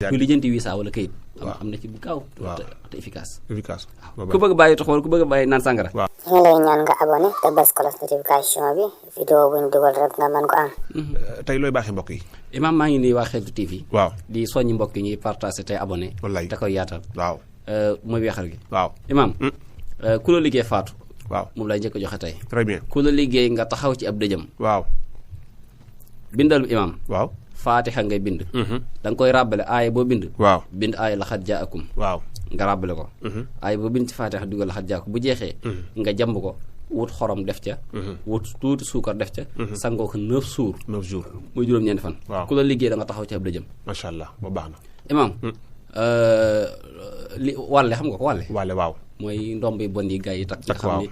ku lijjanti visa wala kayit am na ci bu gaaw te efficace waaw ku bëgg bàyyi tox wala ku bëgg bàyyi naan sàngara ñu ngi lay ñaan nga abonné te bës cloche notification bi vidéo buñ dugal rek nga mën ko am tey looy baaxee mbokk yi imam maa ngi nuyu waa Xeltu TV waaw di soññi mbokk yi ñuy partagé tey abonné wallaay te koy yaatal waaw mooy weexal gi waaw imam ku la liggéey faatu waaw moom lay njëkk a joxe tey très bien ku la liggéey nga taxaw ci ab dëjëm waaw bindal imam waaw faatixa ngay bind da nga koy ràbbale aaya boo bind waaw bind aaya laxat jaakum waaw nga ràbbale ko aaya boo bind ci faatixa dugal laxat jaakum bu jeexee nga jamb ko wut xorom def ca wut tuuti suukar def ca sangoo ko 9 jours muy juróom-ñeenti fan ku la liggéey da nga taxaw ci ab dëjëm macha allah ba baax na imam li wàlle xam nga ko wàlle waaw mooy ndomb yi bon yi gars yi takk nga xam ni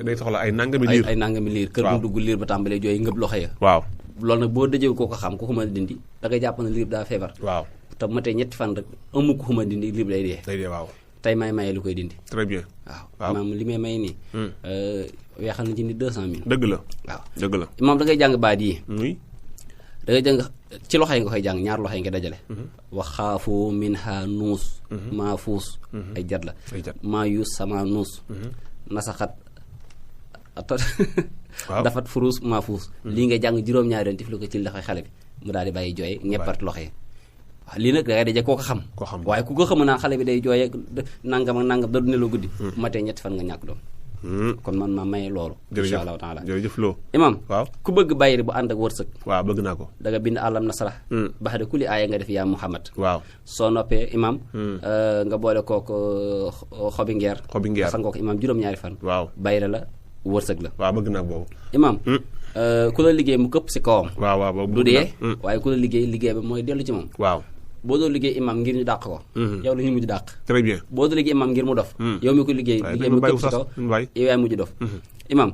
day soxla ay nangami liir ay nangami liir kër bu dugg liir ba tàmbalee jooy ngëb loxo ya waaw loolu nag boo dëjee ko xam ku ko mën a dindi da ngay jàpp na liir bi daa feebar waaw te matee ñetti fan rek amu ko mën a dindi liir bi day dee waaw tey may maye lu koy dindi très bien waaw maam li may may nii weexal na ci nit 200 000 dëgg la waaw dëgg la imaam da ngay jàng baat yi oui da ngay jàng ci loxo yi nga koy jàng ñaar loxo yi nga dajale waxaafu min ha nuus maa fuus ay jat la maa yuus sama nuus nasaxat dafat furuus maa fuus lii nga jàng juróom-ñaari yoon tifli ko ci loxoy xale bi mu daal di bàyyi jooye ñeppart loxo yi waaw lii nag da ngay daje koo ko xam waaye ku ko xam naa xale bi day jooye nangam ak nangam da du neloo guddi bu matee ñetti fan nga ñàkk doom kon man ma maye loolu insha allahu taala jërëjëf loo imam waaw ku bëgg bàyyiri bu ànd ak wërsëg waaw bëgg naa ko da nga bind àllam nasara bax de kuli aaya nga def yaa muhammad waaw soo noppee imam nga boole kook xobi ngeer sangoo ko imam juróom-ñaari fan waaw bayre la wërsëg la waaw bëgg naa boobu imam ku la liggéey mu këpp si kawam waaw du dee waaye ku la liggéey ba mooy dellu ci moom waaw boo doo liggéey imam ngir ñu dàq ko yow la ñu mujj dàq très bien boo doo liggéey imam ngir mu dof yow mi ko liggéey mu këpp si kaw yow yaay mujj dof imam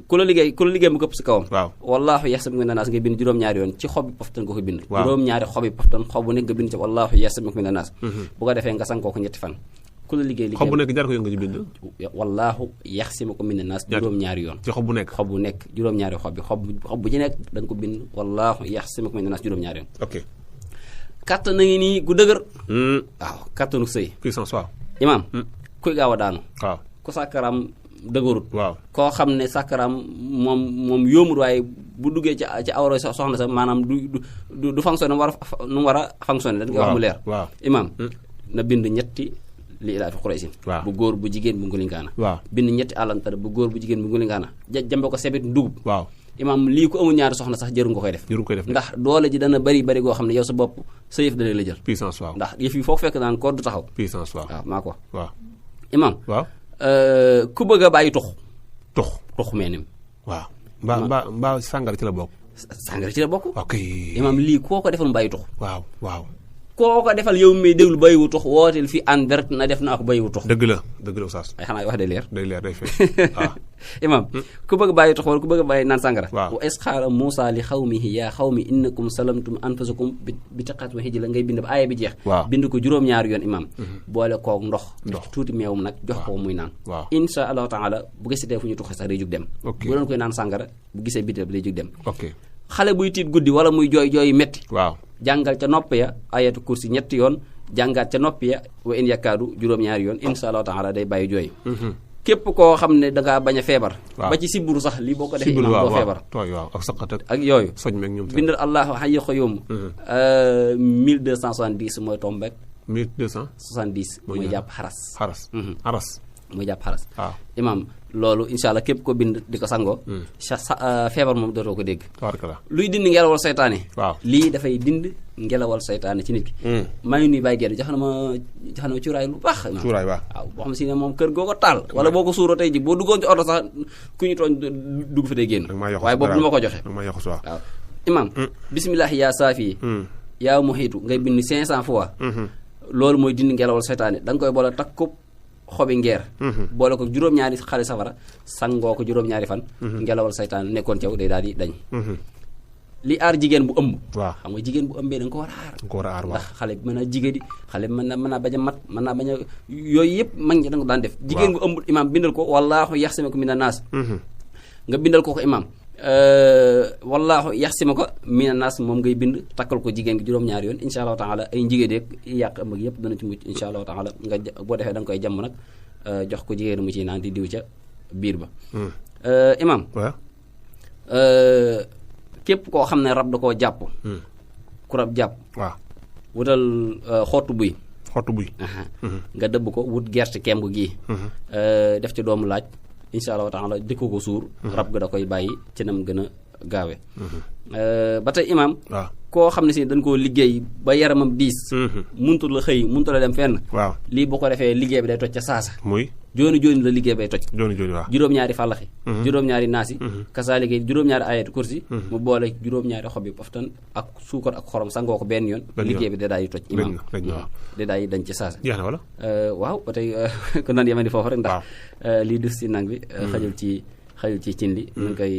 ku la liggéey mu këpp si kawam wallaahu yaxsabuka mina naas nga bind juróom-ñaari yoon ci xobi poftan nga ko bind juróom-ñaari xobi poftan xob bu nekk nga bind ci wallaahu yaxsabuka mina naas bu ko defee nga sangoo ko ñetti fan ku la liggéey xob bu nekk ñaar ko yoon nga ci bind wallaahu yaxsimuka mina naas juróom-ñaari yoon ci xob bu nekk juróom-ñaari xob bu ci nekk da nga ko bind wallaahu yaxsimuka mina naas juróom-ñaari yoon ok kàttan na ngi nii gu dëgër waaw kàttanu sëy puissance waaw imaam kuy gaaw a daanu waaw ku sàkkaraam dëgërut waaw koo xam ne sàkkaraam moom yóomut waaye bu duggee ci awra soxna sa maanaam du fonctionné nu mu war a fonctionné dañ koy wax mu leer imaam na bind ñetti li ilaafi Quraysin bu góor bu jigéen bu ngulinkaana bind ñetti àllantar bu góor bu jigéen bu ngulinkaana jambe ko sebit dugub imaam lii ko amul ñaari soxna sax jëru nga koy def ndax doole ji dana bari goo xam ne yow sa bopp sa yëf dana la jël puissance waaw ndax yëf yi foo fekk naan ko du taxaw puissance waaw maa ko waaw imaam ku bëgg a bàyyi tux meenim waaw mbaa sàngara ci la bokk ok imaam lii koo ko defal mu bàyyi tux waaw koo ko defal yow mi déglu bàyyiwu tux wooteel fii en direct na def naa ko bàyyiwu tux dëgg la oustaz ay xanaa wax day leer day fay waaw imaam ku bëgg bàyyi tux wala ku bëgg bàyyi naan sàngara wa isxaara Muusaa li xawmihi yaa xawmi innakum salamtum anfusakum bi taqat wa hijla ngay bind ba aaya bi jeex bind ko juróom-ñaari yoon imaam boole kook ndox tuuti meewum nag jox ko muy naan insha allahu taala bu gisee fu ñu tuxee sax day jug dem bu doon koy naan sàngara bu gisee bitéel bi day jug dem xale buy tiit guddi wala muy jooy metti jàngal ca nopp ya ayatu kursi ñetti yoon jàngaat ca nopp ya wa in yakkaadu juróom-ñaari yoon insha allahu taala day bàyyi jooy képp koo xam ne dangaa bañ a feebar ba ci siburu sax lii boo ko defee imaam doo feebar ak saqat ak yooyu soñ meeg ñoom bindal allahu hayyu qayyum 1270 mooy tombek 1270 mooy jàpp xaras mooy jàpp xaras imaam loolu insha allah képp ko bind di ko sangoo feebar moom dootoo ko dégg luy dindi ngelawal saytaane lii dafay dind ngelawal saytaane ci nit ki maa ngi nuy bàyyi gerte jox na ma cuuraay lu baax waaw boo xam si ne moom kër goo ko taal wala boo ko suuroo tey ji boo duggoon ci oto sax ku ñu tooñ dugg fa day génn waaye boobu du ma ko joxe waaw imaam bismillahi yaa saafi yaa muhiitu ngay bind 500 fois loolu mooy dindi ngelawal saytaane da nga koy boole takk ko xobi ngeer boole ko juróom-ñaari xale safara sangoo ko juróom-ñaari fan ngelawal saytaan nekkoon caw day daal di dañ li aar jigéen bu ëmb xam nga jigéen bu ëmbee da nga ko war a aar ndax xale bi mën naa jigéen di xale bi mën naa bañ a mat mën naa bañ a yooyu yëpp mag ñi da nga ko daan def jigéen bu ëmb imaam bindal ko wallaahu yaxsimuka mina naas nga bindal ko imaam wallaahu yaxsima ko mina naas moom ngay bind takkal ko jigéen gi juróom-ñaari yoon incha allahu taala ay njigéen yeeg yàq ëmb yëpp dana ci mucc incha allahu taala nga boo defee da nga koy jàmm nag jox ko jigéen mu ci naan di diw ca biir ba. imam képp koo xam ne rab da koo jàpp. ku rab jàpp. waaw wutal xottu buy. xottu buy. nga dëbb ko wut gerte kemb gii. def ci doomu laaj. incha allahu taala dëkk ko suur. rab ga da koy bàyyi ci nam gën a gaawe ba tey imaam. waaw koo xam ne si dañ koo liggéey ba yaramam diis. muntu la xëy muntu la dem fenn. waaw lii bu ko defee liggéey bi day toj ca saasa. muy jooni jooni la liggéey bay toj. jooni jooni waaw juróom-ñaari fàllaxi. juróom-ñaari naasi. kasaalika juróom-ñaari ayatu kursi. mu boole juróom-ñaari xob yi poftan ak suukar ak xorom sangoo ko benn yoon. liggéey bi da daal di toj. imaam waaw da daal di dañ ci saasa. jeex na wala. waaw ba tey kon naan yemandi foofu rek ndax. lii dus ci nang bi. xajul ci cin li. ñu ngi koy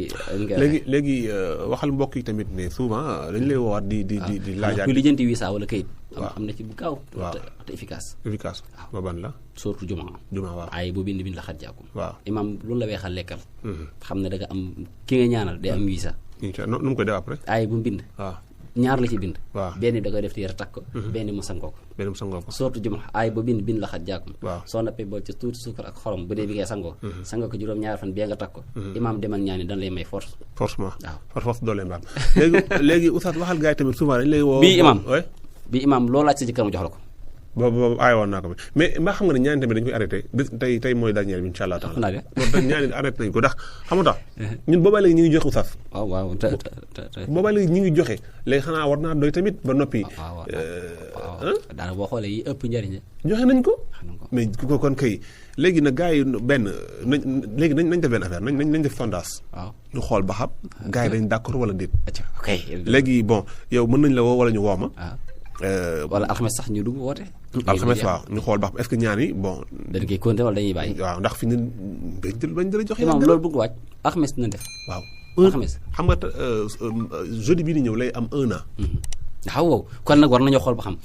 léegi waxal mbokk yi tamit ne souvent dañu lay woowaat di laajaat. kuy lijjanti visa wala kayit. am na ci bu gaaw. waaw te efficace. efficace ba ban la. surtout jumaa waaw ay bu bind la xat jàkkum. waaw imaam loolu la weexal lekkal. xam ne da nga am ki nga ñaanal day am visa. incha allah nu mu koy def après. ay bu bind. waaw ñaar la ci bind. waaw benn da koy def téere takk ko. benn mu sangoo ko. benn mu sangoo ko. surtout jumaa ay bu bind la xat jàkkum. waaw soo nappee bool ci tuuti suukar ak xorom bu dee bi ngay sangoo. sangoo ko juróom-ñaari fan bee nga takk ko. imaam demal ñaani dañ lay may force. forcément waaw force doole mbaam. léegi oustaz waxal gars yi tamit souvent dañu lay woo. bii imaam loo laaj sa jëkkër mu jox la ko. boobu aay woon naa ko mais mbaa xam nga ne ñaani tamit dañu koy arrêté tey mooy dernier bi incha allah taala. loolu te ñaani arrêté nañu ko ndax xam nga tax ñun boobaa léegi ñu ngi joxe oustaz. waaw boobaa léegi ñu ngi joxe léegi xanaa war naa doy tamit ba noppi. waaw daanaka boo xoolee yi ëpp njëriñ joxe nañ ko. mais ku kon kay léegi nag gars yi léegi nañ def benn affaire nañ def sondage. waaw ñu xool ba xam. gars yi dañ d'accord wala déet. ok léegi bon yow mën nañ la woo wala ñu woo ma. wala alxames sax ñu dugg woote. alxames waaw ñu xool ba xam est-ce que ñaan yi bon. dañ koy compter wala dañuy bàyyi. waaw ndax fi ñu bañ dara joxe. imaam loolu bëgg waaj alxames dina def. waaw alxames xam nga jeudi bii di ñëw lay am 1 an. waaw kon nag war nañoo xool ba xam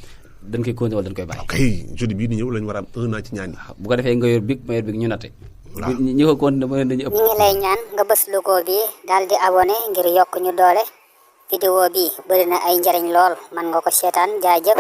dañ koy compter wala dañ koy bàyyi. ok jeudi bii di ñëw lañu war a am 1 an ci ñaan yi. bu ko defee nga yor big ma yor big ñu natte. waaw ñi ko compter ba dañu ëpp. ñu ngi lay ñaan nga bës logo bi daal di abonné ngir yokk ñu doole. vidéo bi bëri na ay njariñ lool man nga ko seetaan jaajëf.